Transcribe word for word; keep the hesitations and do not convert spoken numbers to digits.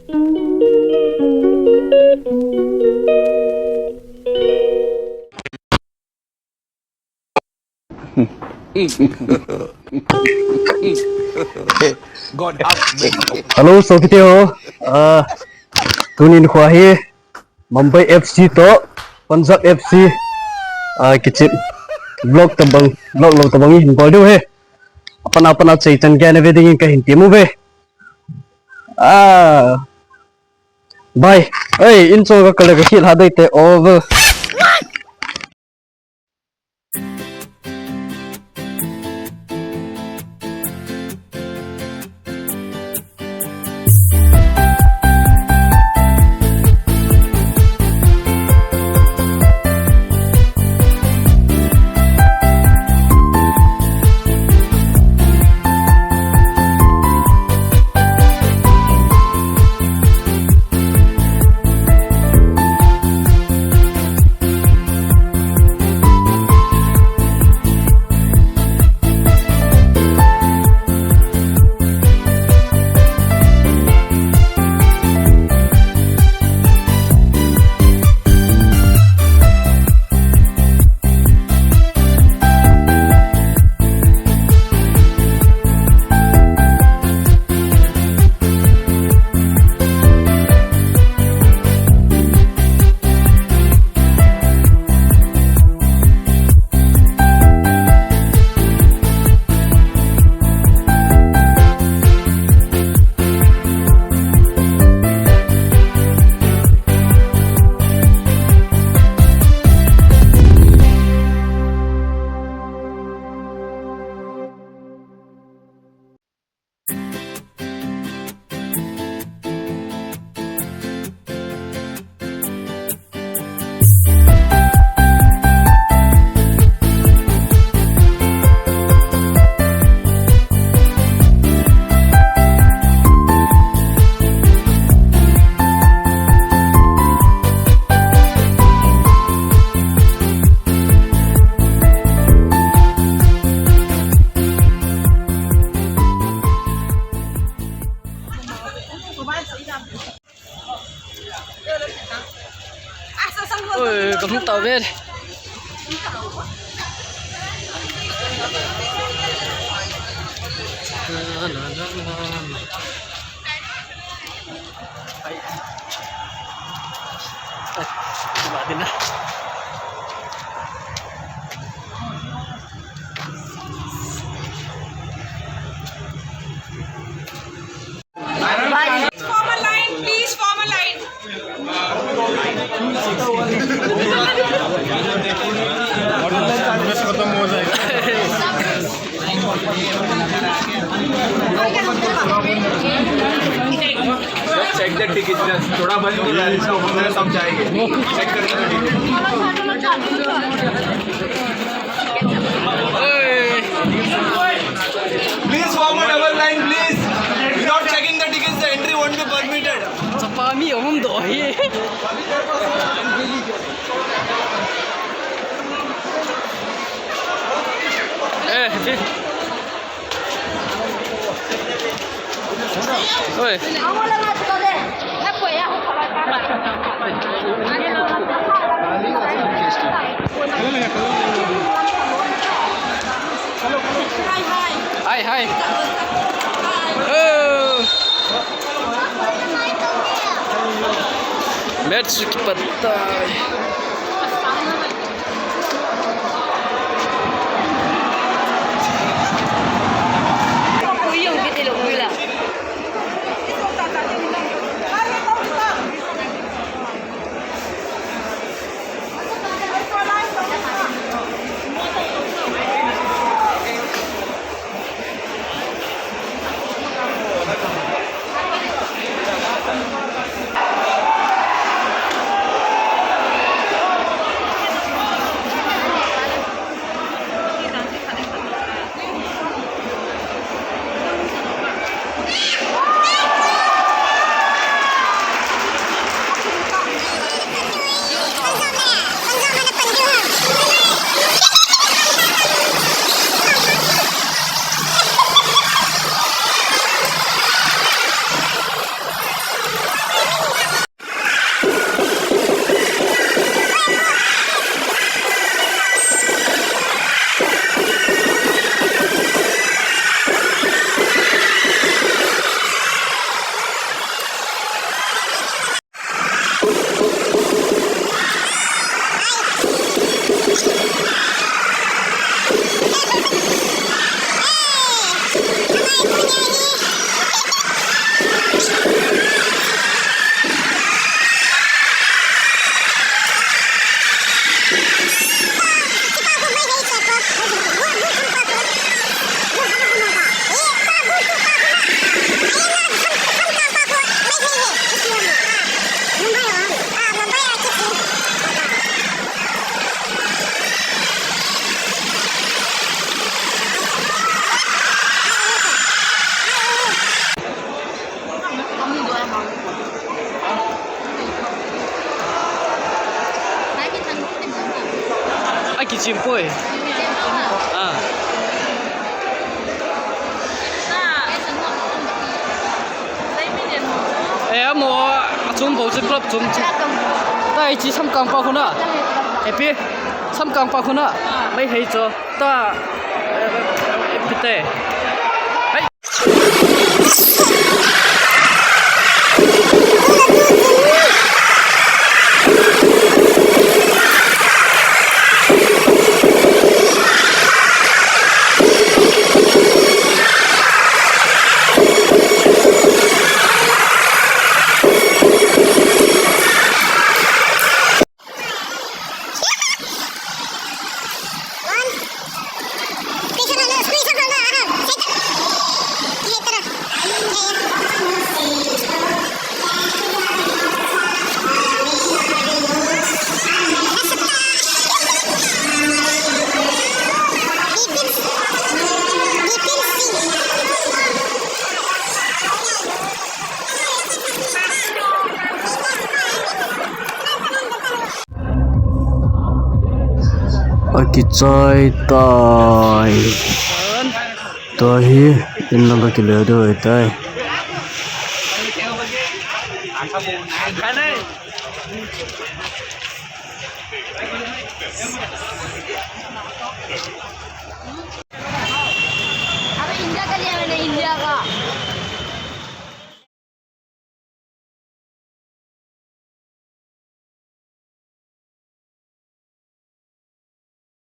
Hello, sopite ho. Ah, tunin kho hi Mumbai F C toh Punjab F C, ah, kichep vlog tabang, vlog lou tabang hin bol diu ahi. Apana apana chai chan gei na ve dingin kahin temu ve. Ah, bye. Ei, in chunga kale kakhel ha dei te over. Oi, kamu tahu ber. Form a line, please, form a line. Just check the ticket, just थोड़ा बंद हो रहा है, सब जाएंगे। Check करके Please form a double line, please. Without checking the tickets, the entry won't be permitted. Chapa mi ahum doh hi. Eh, Oi. Hi, hi. Oh. Match kipat tai. Chimpoi. Ah. Eh, amo, achum bou chu club chum chu. Tai chi samkang pa khuna. Happy. Samkang pa khuna. Mai hei cho. Ta. Eh, eh, eh, pite. Hei. Akichai tai. Tahi, in lang kakile diu ahitai.